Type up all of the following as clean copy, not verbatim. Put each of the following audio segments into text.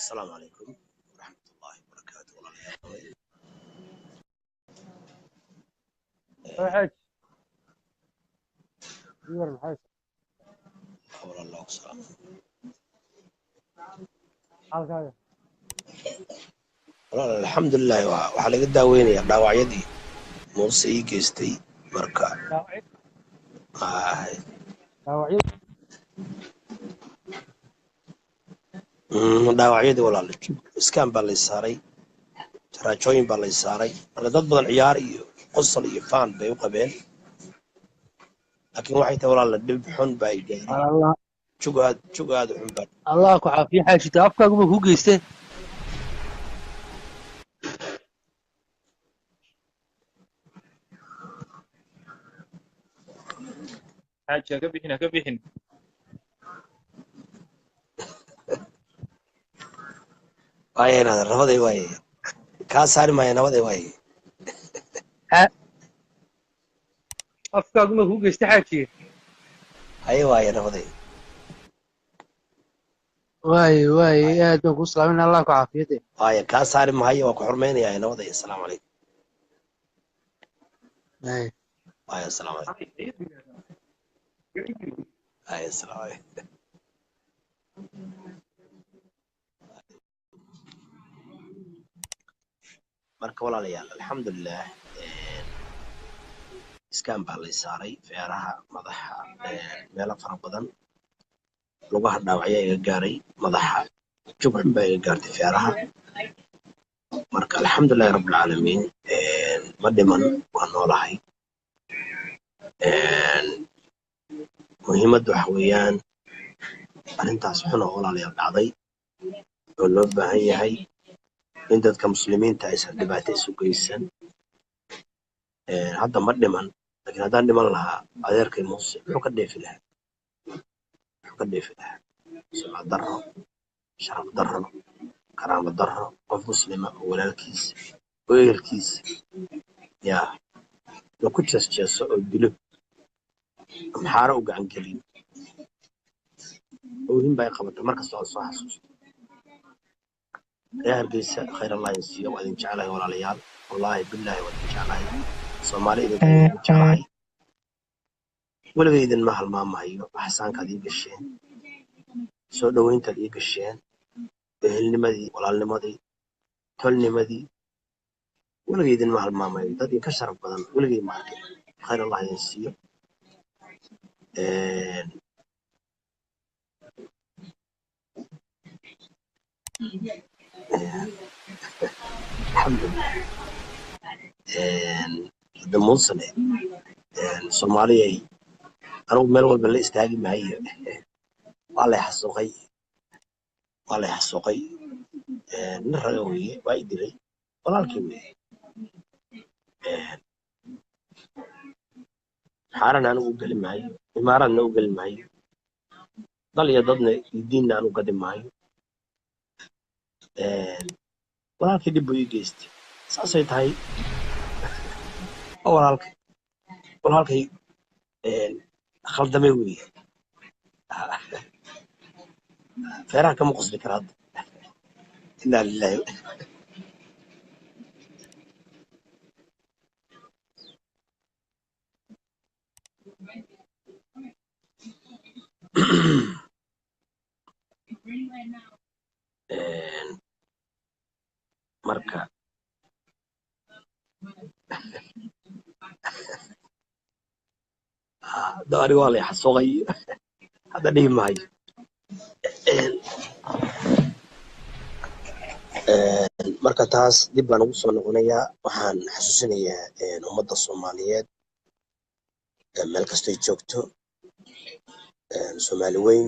Asalaamu calaykum waraxmatullaahi wabarakaatu, walaalayaal. Xaaj yar, maxay? Walaal, salaam. Xaalkaaga? Walaal, alxamdulilah. Waxaa laga daaweynayaa dhaawacyadii Muuse ii geystay marka. Dhaawacyo? Ay, dhaawacyo? Dhaawacyadii, walaal, iskaan baa lay saaray, jaraajooyin baa lay saaray. Marka dad badan ciyaar iyo qosol iyo faan bay u qabeen, laakiin waxay tahay, walaal, dhib xun baa i gaaray. Allah. Jug aad, jug aad u xun baa. Allah ku caafiyo, xaajita afkaaguma kuu geystay. Xaaji, ha ka bixin, ha ka bixin. Waaye inaad nabaday, waaye kaa saari maaya, nabaday waaye. Afkaaguma kuu geystay, xaaji. Haye, waaye nabaday. Waaye, waaye, aad baan kuu salaamin, Allah ku caafiyo de. Waaye, kaa saari mahayo, waa ku xurmaynayaa. Nabaday, asalaamu calaykum. Ay. Waaye, asalaamu calaykum. Waaye, asalaamu calaykum. Marka walaalayaal, alxamdulilah, iskaan baa lay saaray feeraha, madaxa, meelo fara badan, lugaha dhaawacyaa iga gaaray, madaxa jug xun baa iga gaartay, feeraha. Marka alxamdulilahi rabbilcaalamiin, ma dhiman, waa noolahay. Muhiimadda waxa weeyaan arrintaas xun oo, walaalayaal, dhacday oo loo baahan yahay in dadka muslimiinta aysan dhibaato isu geysan. Hadda ma dhiman, laakiin haddaan dhiman lahaa, adeerkay Muuse muxuu ka dheefi lahaa? Muxuu ka dheefi lahaa? Sumcad darro, sharaf darro, karaamo darro, qof muslima oo walaalkiisa oo ehelkiisa yaa la ku jeesjeeso oo dilo, amxaaro u gacan geliyo. Oohin baa i qabata markasta oo soo xasuusto. Reer Hargeysa, khayr Allah idin siiyo, waa idin jeclahay, walaalayaal. Wallaahi billaahi, waa idin jeclahay. Soomaali idinka idinku jeclahay. Weligay idinma halmaamahayo xasaankaad ii gasheen, soo dhoweyntaad ii gasheen, ehelnimadii, walaalnimadii, tolnimadii. Weligay idinma halmaamayo. Dad idinka sharaf badan weligay ma arkin. Khayr Allah idin siiyo. Alxamdulilah. Hadda muusane, Soomaaliyay, anigu meel walba la istaagi maayo. Waa lay xasuuqay, waa lay xasuuqay. Nin raga weeye, waa i dilay, walaalkii weeye. Xaarana anigu u geli maayo, imaaraadna u geli maayo, dal iyo dadna iyo diinna anu gadi maayo. Walaalkii dhib buu ii geystay, saasay tahay waa walaalkay. Walaalkay khaldamay weeye. Feeraha kama qosli kara hadda. Inaa lillahi. Marka hadda aniga waa lay xasuuqay, hadda dhihi maayo. Marka taas dib baan ugu soo noqonayaa. Waxaan xasuusinayaa ummadda Soomaaliyeed meel kastoy joogto, Soomaali weyn,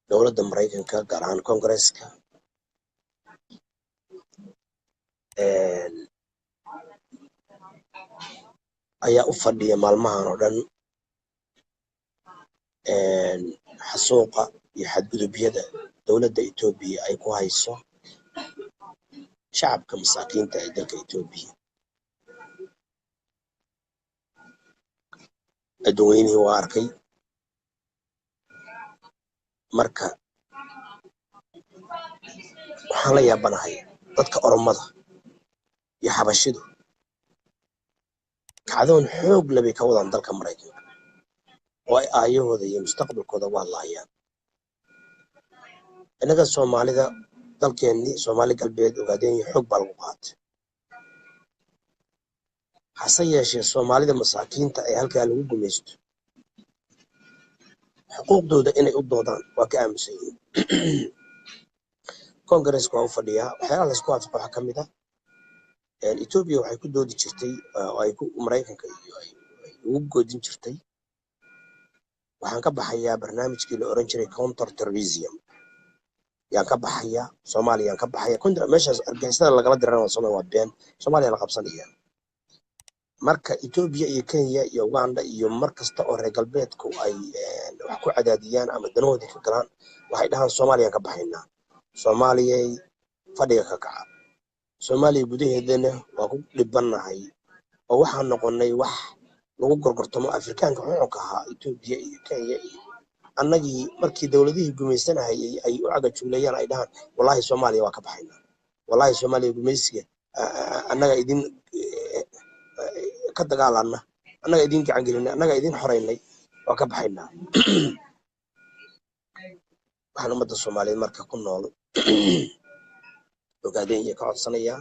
dowladda Maraykanka, gaar ahaan Congresska, ayaa u fadhiya maalmahan oo dhan xasuuqa iyo xadgudubyada dowladda Etoobiya ay ku hayso shacabka masaakiinta ee dalka Etoobiya. Adduunweynihii waa arkay. Marka waxaan la yaabanahay dadka Oromada iyo Xabashidu kacdoon xoog leh bay ka wadaan dalka Maraykanka, oo ay aayahooda iyo mustaqbalkooda uga hadlaayaan. Innaga Soomaalida, dalkeennii Soomaali Galbeed, Ogaadeen iyo xoog baa lagu qaatay. Hase yeeshee Soomaalida masaakiinta ee halkaa lagu gumaysto xuquuqdooda inay u doodaan waa ka aamusan yihiin. Congaresska waa u fadhiyaa. Waxyaalaha laisku waafaqo waxaa ka mid ah, Ethiopia waxay ku doodi jirtay oo ay ku Maraykanka iyo ay ugu goodin jirtay, "Waxaan ka baxayaa barnaamijkii la oran jiray counter terrorism, yaan ka baxayaa Soomaaliya, yaan ka baxaya counter meeshaas argagixisada lagala dirana waa Soomaaliya." Waa been, Soomaaliya la qabsanaya. Marka Ethiopia iyo Kenya iyo Uganda iyo mar kasta oo reer galbeedku ay wax ku cadaadiyaan ama danahoodii ka galaan, waxay dhahaan, "Soomaaliyaan ka baxaynaa, Soomaaliyay fadhiga ka kaca." Soomaaliya gudaheedana waa ku dhibannahay oo waxaan noqonnay wax lagu gorgortamo. Afrikaanka xuxunka ahaa, Ethiopia iyo Kenya iyo annagii, markii dowladihii gumaysanahayay ay u cagajuulayaan, ay dhahaan, "Wallahi Soomaaliya waa ka baxaynaa, wallahi Soomaaliya gumaysiga annaga idin ka dagaalana, annaga idin gacan gelinay, annaga idin xoraynay, waa ka baxaynaa." Waxaan ummadda Soomaaliyeed marka ku nool Ogaadeen iyo ka codsanayaa,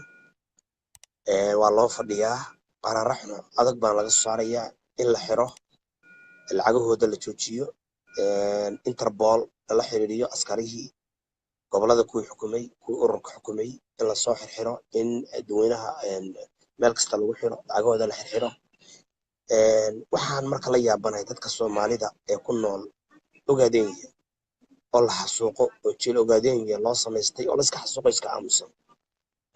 waa loo fadhiyaa. Qaraaro xun adag baan laga soo saarayaa in la xiro lacagahooda, la joojiyo, Interpol lala xiriiriyo askarihii gobolada, kuwii xukumay, kuwii ururka xukumay in lasoo xirxiro, in dadweynaha meel kasta lagu xiro, lacagahooda la xirxiro. Waxaan marka la yaabanahay dadka Soomaalida ee ku nool Ogaadenya oo la xasuuqo, oo jeel Ogaadenya loo samaystay oo laiska xasuuqo, iska aamusan,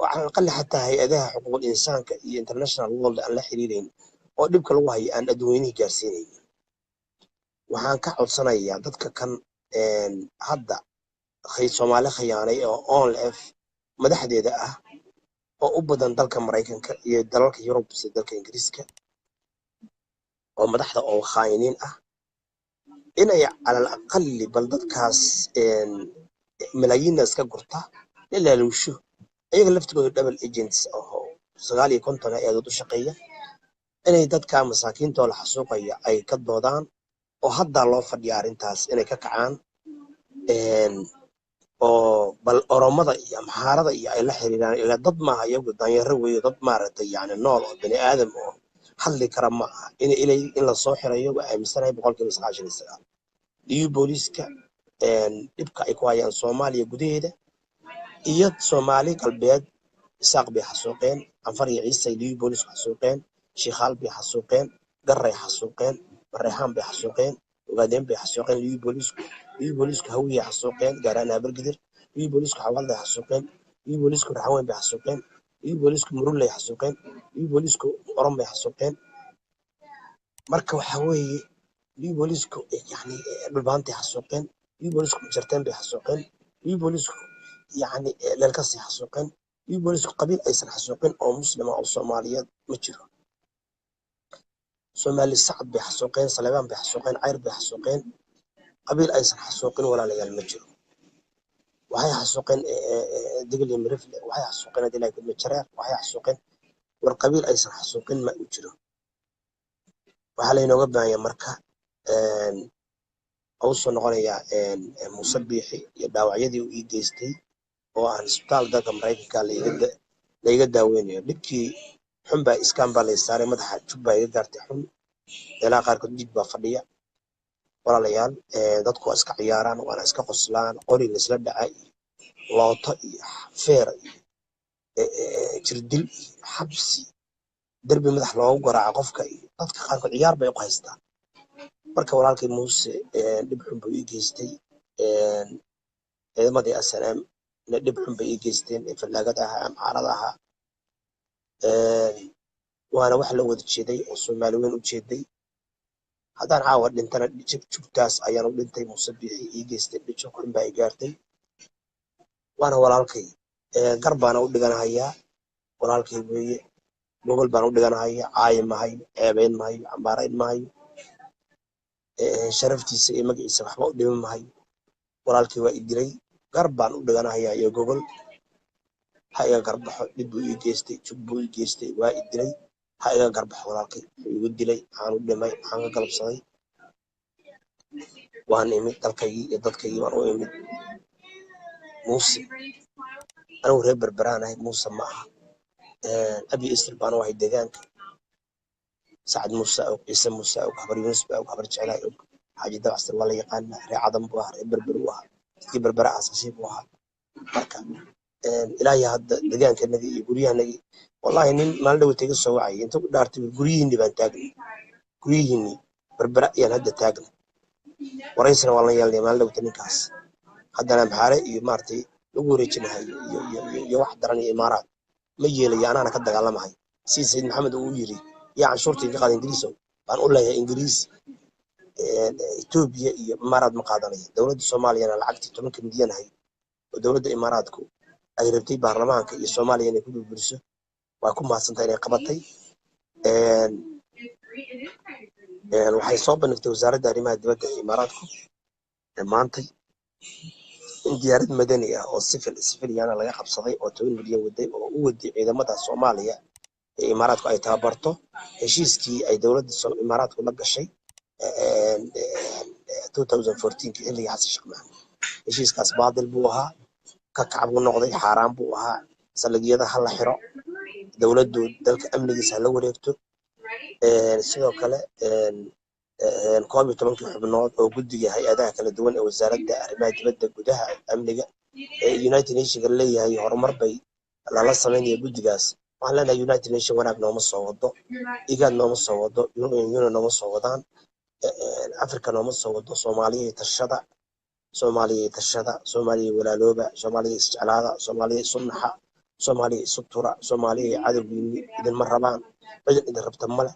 oo cala aqali xataa hay-adaha xuquuqul insaanka iyo international world aan la xiriireyn, oo dhibka lagu hayo aan adduunweynihii gaarsiinaynin. Waxaan ka codsanayaa dadka kan hadda Soomaali khiyaanay oo ONLF madaxdeeda ah, oo u badan dalka Maraykanka iyo dalalka Yurub sida dalka Ingiriiska, oo madaxda oo khaa'iniin ah, inay calal aqali bal dadkaas malaayiinna iska gurta la laaluusho, iyaga laftigooda double agents oo 59 hay-adood u shaqeeya, inay dadka masaakiinta oo la xasuuqaya ay ka doodaan, oo haddaa loo fadhiya arrintaas inay ka kacaan, oo bal Oromada iyo Amxaarada iyo ay la xiriiraan. Ilaa dad maaha iyagu, daanyaro weeye, dad maaragtay yani nool oo bani aadam oo hadli kara ma aha. In ilay in lasoo xirayo waa aaminsanahay 99%. Liyu booliiska dhibka ay ku hayaan Soomaaliya gudaheeda iyo Soomaali Galbeed, Isaaq bay xasuuqeen, Anfar iyo Ciise ay liyu boolisku xasuuqeen, Shiikhaal bay xasuuqeen, Garay xasuuqeen, Mareexaan bay xasuuqeen, Ogaadeen bay xasuuqeen liyu boolisku. Liyu boolisku Hawiyay xasuuqeen, gaar ahaan Habargidir. Liyu boolisku Xawaalday xasuuqeen. Liyu boolisku Raxweyn bay xasuuqeen. Liyu boolisku Murullay xasuuqeen. Liyu boolisku Orom bay xasuuqeen. Marka waxa weeye liyu boolisku yani Dhulbaantay xasuuqeen. Liyu boolisku Jarteen bay xasuuqeen. Liyu boolisku yani Leelkasay xasuuqeen. Liyu boolisku qabiil aysan xasuuqin oo Muslima oo Soomaaliyeed ma jiro. Soomaali Sacad bay xasuuqeen, Saleebaan bay xasuuqeen, Cayr bay xasuuqeen. Qabiil aysan xasuuqin, walaalayaal, ma jiro. Waxay xasuuqeen Digil iyo Mirifle. Waxay xasuuqeen hadii ilahay kudma Jareer. Waxay xasuuqeen, war qabiil aysan xasuuqin ma u jiro. Waxaa laynooga baahan yahay marka oo usoo noqonayaa Muuse Biixi iyo dhaawacyadii uu ii geystay oo aan isbitaal dalka Maraykanka laiga daaweynayo. Dhibkii xun baa iskaan baa lay saaray, madaxa jug baa iga gaartay xun, meelaha qaarkood dhiig baa fadhiya. Walaalayaal, dadku waa iska ciyaaraan, waana iska qoslaan. Qori laisla dhaca iyo looto iyo feer iyo jirdil iyo xabsi derbi madax loogu garaaco qofka, iyo dadka qaarkood ciyaar bay u haystaan. Marka walaalkay Muuse dhib xun buu ii geystay. Ciidamadii SNM na dhib xun bay ii geysteen ee fallaagada ahaa, Amxaarada ahaa. Waana wax la wada jeeday oo Soomaali weyn u jeeday. Haddaan caawa dhintana jugtaas ayaan u dhintay Muuse Biixi ii geystay. Jug xun baa i gaartay, waana walaalkay. Gar baana u dhiganahayaa, walaalkay weeye. Gogol baan u dhiganahayaa, caayi mahayo, ceebayn mahayo, cambaarayn mahayo, sharaftiisa iyo magaciisa waxba u dhimi mahayo. Walaalkii waa i dilay, gar baan u dhiganahayaa iyo gogol ha iga garbaxo. Dhib buu ii geystay, jug buu ii geystay, waa i dilay, ha iga garbaxo. Walaalkay wuxuu igu dilay, maxaan u dhimay, maxaan ka galabsaday? Waan imid dalkaygii iyo dadkaygii baan u imid. Muuse, anigu reer Berberaanahay, Muuse ma aha. Abi isir baan u ahay deegaanka. Sacad Muuse og, Ciise Muuse og, Habar Yuunus baa og, Habar Jeclaa og, Xaaji Dabacasir waa la yaqaanaa. Reer Cadan buu ahaa, reer Berber uu ahaa, dadkii Berbera aasaasay buu ahaa. Marka ilaa iyo hadda deegaankanagii iyo guryahanagii, wallahi nin maalin dhaweyta iga soo wacayay inta ku dhaartay, guryihiinni baan taagnay, guryihiinni Berbera ayaan hadda taagnay. Waraysina waan la yeelnay maalin dhaweyta ninkaas. Haddana Amxaare iyo maaragtay lagu wareejinahayo iyo wax daran iyo Imaaraad ma yeelayo, anaana ka dagaalamahay. Si Sayid Maxamed uu u yiri, "Yaa canshuurta iga qaada Ingiriisow?" baan u leeyahay. Ingiriis, Etoobiya iyo Imaaraad ma qaadanaya. Dowladda Soomaaliyana lacagtii 10-ka milyan ahayd oo dowladda Imaaraadku ay rabtay baarlamaanka iyo Soomaaliya inay ku burburiso, waa ku mahadsantahay inay qabatay. Waxay soo bandhigtay wasaaradda arrimaha dibadda ee Imaaraadku maantay in diyaarad madani ah oo civilian laga qabsaday oo 10 milyan waday oo u waday ciidamada Soomaaliya ee Imaaraadku ay tababarto. Heshiiskii ay dowladda Imaaraadku la gashay 2014 xilligii Xasan Sheekh Maxamuud, heshiiskaas baadil buu ahaa, ka kac buu noqday, xaaraan buu ahaa. Saldhigyada ha la xiro, dowladdu dalka amnigiisa ha la wareegto. Sidoo kale 11-kii xubnood oo guddiga hay-adaha kala duwan ee wasaaradda arrimaha dibadda, gudaha, amniga ee United Nationka leeyahay horumar bay lala samaynaya guddigaas, waxaan leenahay United Nation wanaag nooma soo wado, IGAD nooma soo wado, European Union nooma soo wadaan, Africa nooma soo wado. Soomaaliya tashada, Soomaaliya tashada, Soomaaliya walaalooba, Soomaaliya isjeclaada, Soomaaliya isu naxa, Soomaaliya isu tura. Soomaaliya cadowgiini idinma rabaan, ciidan idin rabta male.